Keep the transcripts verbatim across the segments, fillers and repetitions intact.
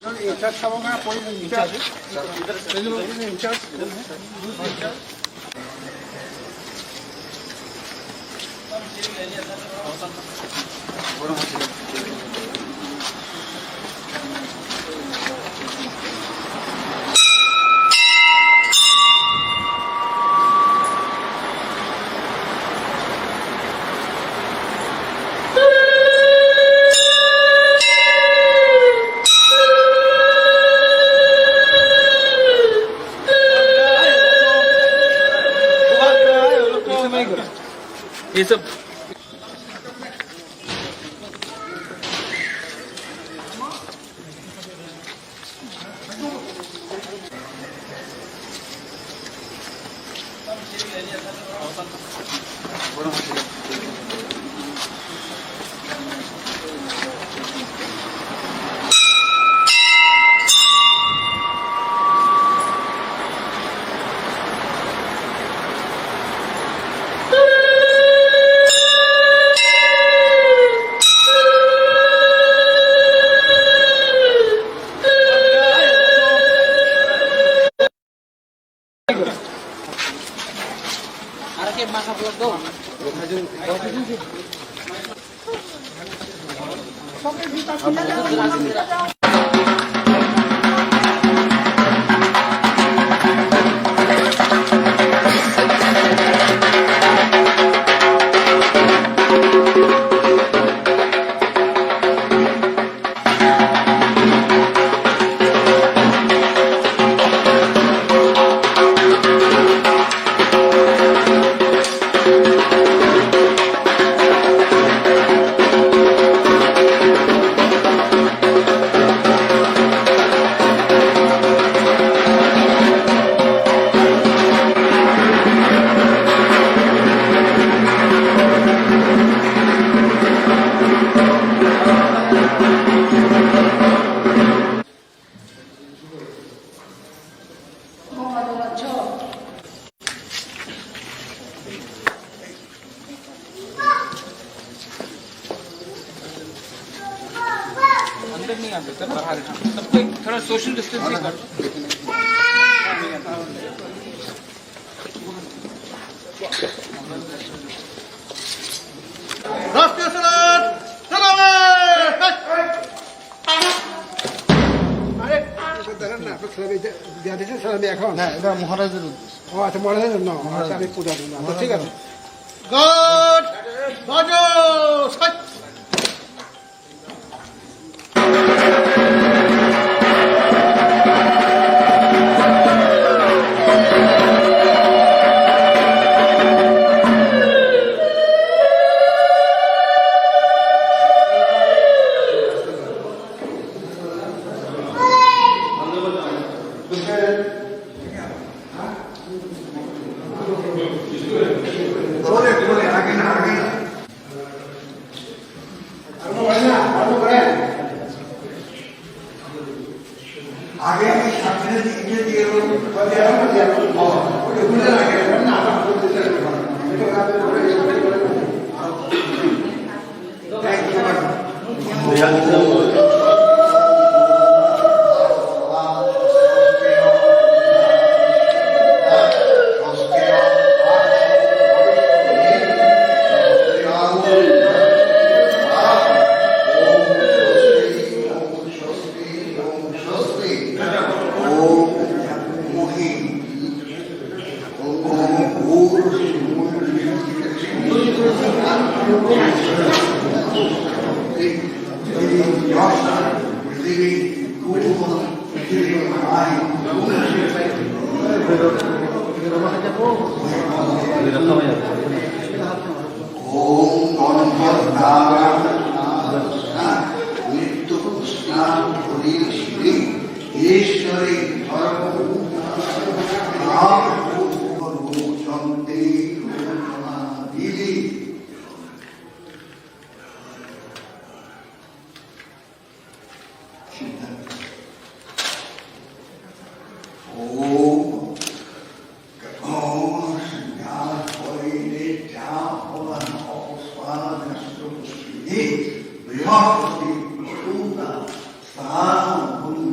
In charge, sabo nga, police in charge. Police in charge. ये सब अंदर नहीं आ सकता, बाहर है। सबको एक थोड़ा सोशल डिस्टेंसिंग कर। রাষ্ট্রীয় সনদ চালাবে। আরে, এটা দেখেন না, আপনার ছেলে মেয়ে যা-, যা দিয়েছে, ছেলে মেয়ে এখন। না, এটা মহারাজের উদ্দেশ্য। ও আচ্ছা, মহারাজের জন্য। আচ্ছা, আমি পূজা দিলাম। আচ্ছা, ঠিক আছে। গড, বাজো, সাত। ॐ गणपतनारायण नित्य कृष्णां हरिं श्रीं ईश्वरी धर्म रोचन्ते रोचनादिः। Om, Om, Sangha, Hoile, Cha, Hola, Ospa, Nastro, Sini, Brihaspati, Sutta, Saha, Guru,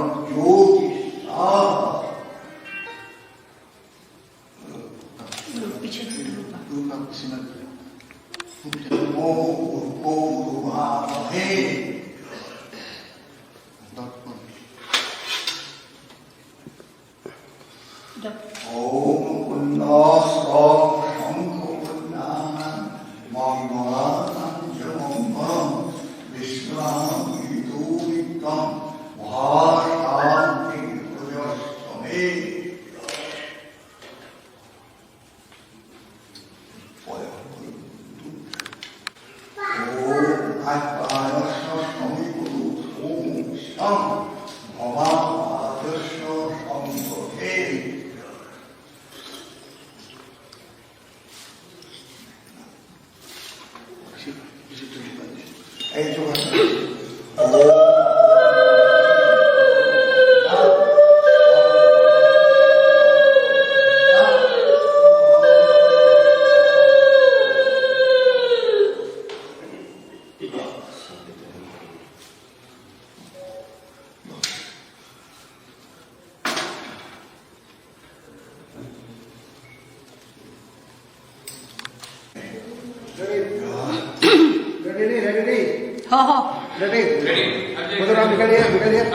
Jyotisha. पीछे से रूपा। रूपा कुसुम। ओम, ओम रूपा है। ॐ पुण्यस्त्वं शङ्खपुण्यान् मङ्गलानां च मङ्गलं विश्रामयतु नित्यं भाषान्ते भुजस्व मे। Ready, ready, ready. हाँ, हाँ। Ready. Ready. Ready. Ready.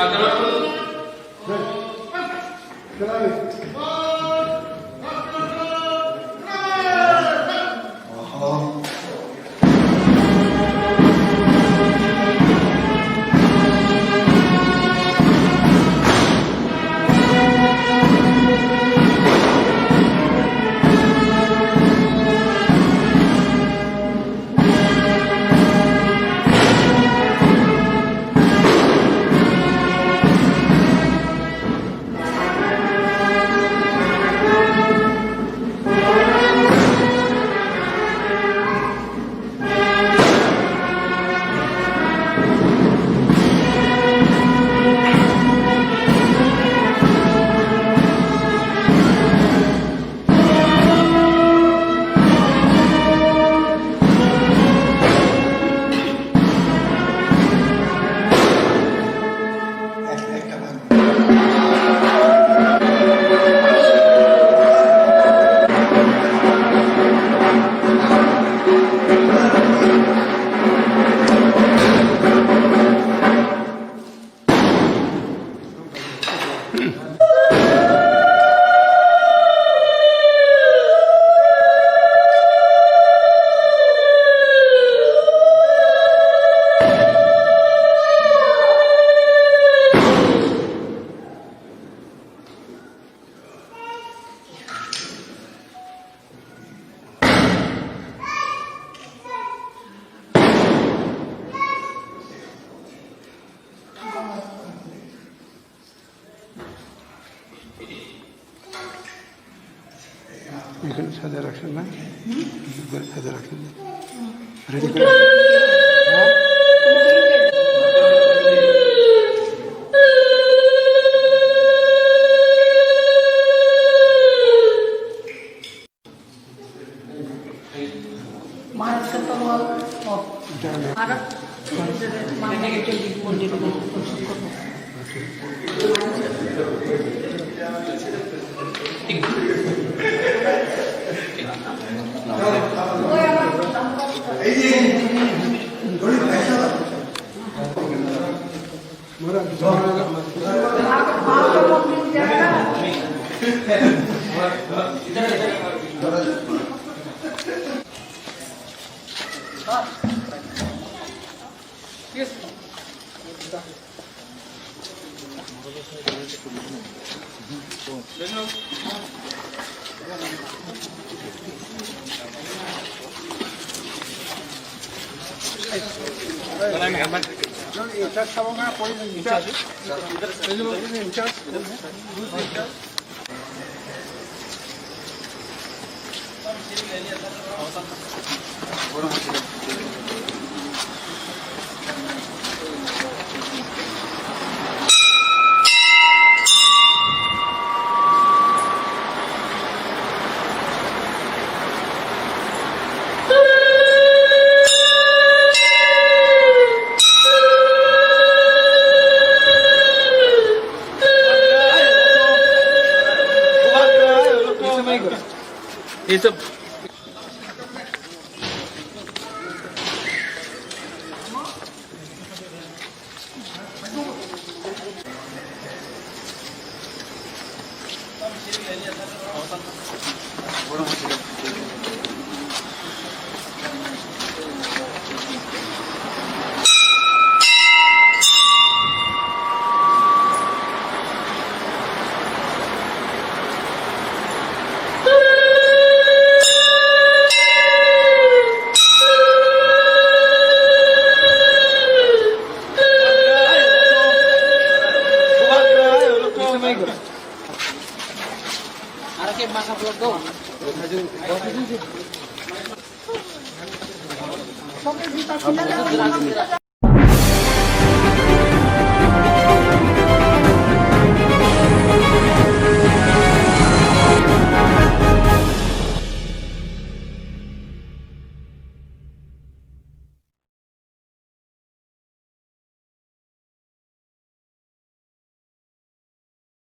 এখানে সাজা রাখছেন না? এখানে সাজা রাখছেন না? Ready করে। महाराज का तो वो, ओ, महाराज, मंदिर में। Ito.